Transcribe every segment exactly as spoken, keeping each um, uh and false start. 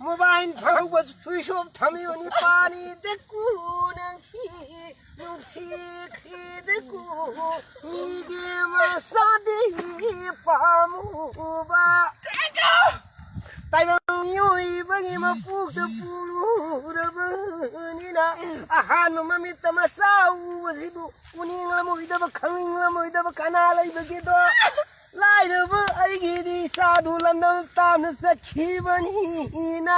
Mobile ꯐꯪꯕ switch of ꯊꯝꯃꯤꯕꯅꯤ꯫ ꯄꯥꯅꯤꯗꯀꯣ ꯅꯪꯁꯤ ꯅꯨꯡꯁꯤꯈꯤꯗꯀꯣ ꯃꯤꯒꯤ ꯃꯆꯥꯗꯤ ꯄꯥꯝꯃꯨꯕ꯫ ꯇꯥꯏꯕꯪ ꯃꯤꯑꯣꯏꯕꯒꯤ ꯃꯄꯣꯛꯇ ꯄꯣꯛꯂꯨꯔꯕꯅꯤꯅ ꯑꯍꯥꯟꯕ ꯃꯃꯤꯠꯇ ꯃꯆꯥ ꯎꯕꯁꯤꯕꯨ ꯎꯅꯤꯡꯂꯝꯃꯣꯏꯗꯕ, ꯈꯪꯅꯤꯡꯂꯝꯃꯣꯏꯗꯕ ꯀꯅꯥ ꯂꯩꯕꯒꯦꯗꯣ? ꯂꯥꯏꯔꯕ ꯑꯩꯒꯤꯗꯤ ꯏꯆꯥꯗꯨ ꯂꯝꯗꯝ ꯇꯥꯝꯅ ꯆꯠꯈꯤꯕꯅꯤꯅ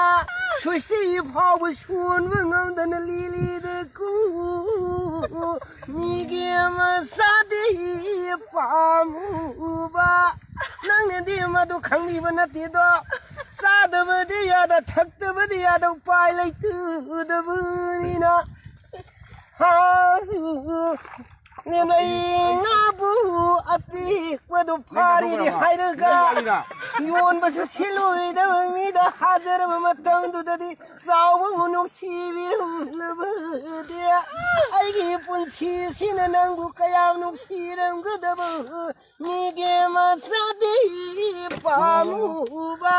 ꯁ꯭ꯋꯤꯁꯇꯤ ꯐꯥꯎꯕ ꯁꯣꯟꯕ ꯉꯝꯗꯅ ꯂꯤꯂꯤꯗꯀꯣ ꯃꯤꯒꯤ ꯃꯆꯥꯗꯤ ꯄꯥꯝꯃꯨꯕ꯫ ꯅꯪꯅꯗꯤ ꯃꯗꯨ ꯈꯪꯕꯤꯕ ꯅꯠꯇꯦꯗꯣ꯫ ꯆꯥꯗꯕꯗꯤ ꯌꯥꯗ, ꯊꯛꯇꯕꯗꯤ ꯌꯥꯗ, ꯎꯄꯥꯏ ꯂꯩꯇꯗꯕꯅꯤꯅ꯫ ꯍꯥ, ꯅꯦꯝꯂꯩ ꯉꯥꯕꯨ ꯑꯄꯤꯛꯄꯗꯨ ꯐꯥꯔꯤꯗꯤ ꯍꯥꯏꯔꯒ ꯌꯣꯟꯕꯁꯨ ꯁꯤꯜꯂꯣꯏꯗꯕ ꯃꯤꯗ ꯍꯥꯏꯖꯔꯕ ꯃꯇꯝꯗꯨꯗꯗꯤ ꯆꯥꯎꯕꯕꯨ ꯅꯨꯡꯁꯤꯕꯤꯔꯝꯂꯕꯗꯤ ꯑꯩꯒꯤ ꯄꯨꯟꯁꯤꯁꯤꯅ ꯅꯪꯕꯨ ꯀꯌꯥꯝ ꯅꯨꯡꯁꯤꯔꯝꯒꯗꯕ꯫ ꯃꯤꯒꯤ ꯃꯆꯥꯗꯤ ꯄꯥꯝꯃꯨꯕ꯫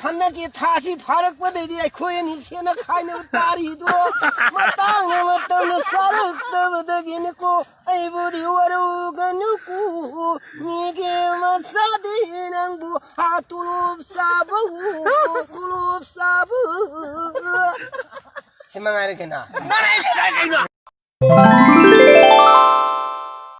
ꯍꯟꯗꯛꯀꯤ ꯊꯥꯁꯤ ꯐꯥꯔꯛꯄꯗꯩꯗꯤ ꯑꯩꯈꯣꯏ ꯑꯅꯤ ꯁꯦꯠꯅ ꯈꯥꯏꯅꯕ ꯇꯥꯔꯤꯗꯣ ꯃꯇꯥꯡꯅ ꯃꯇꯝꯅ ꯆꯥꯔꯛꯇꯕꯗꯒꯤꯅꯤꯀꯣ꯫ ꯑꯩꯕꯨꯗꯤ ꯋꯥꯔꯧꯒꯅꯨꯀꯣ꯫ ꯃꯤꯒꯤ ꯃꯆꯥꯗꯤ ꯅꯪꯕꯨ ꯍꯥ ꯇꯣꯂꯣꯞ ꯆꯥꯕ ꯇꯣꯂꯣꯞ ꯆꯥꯕ꯫ ꯁꯤ ꯃꯉꯥꯏꯔꯦ ꯀꯩꯅꯣ꯫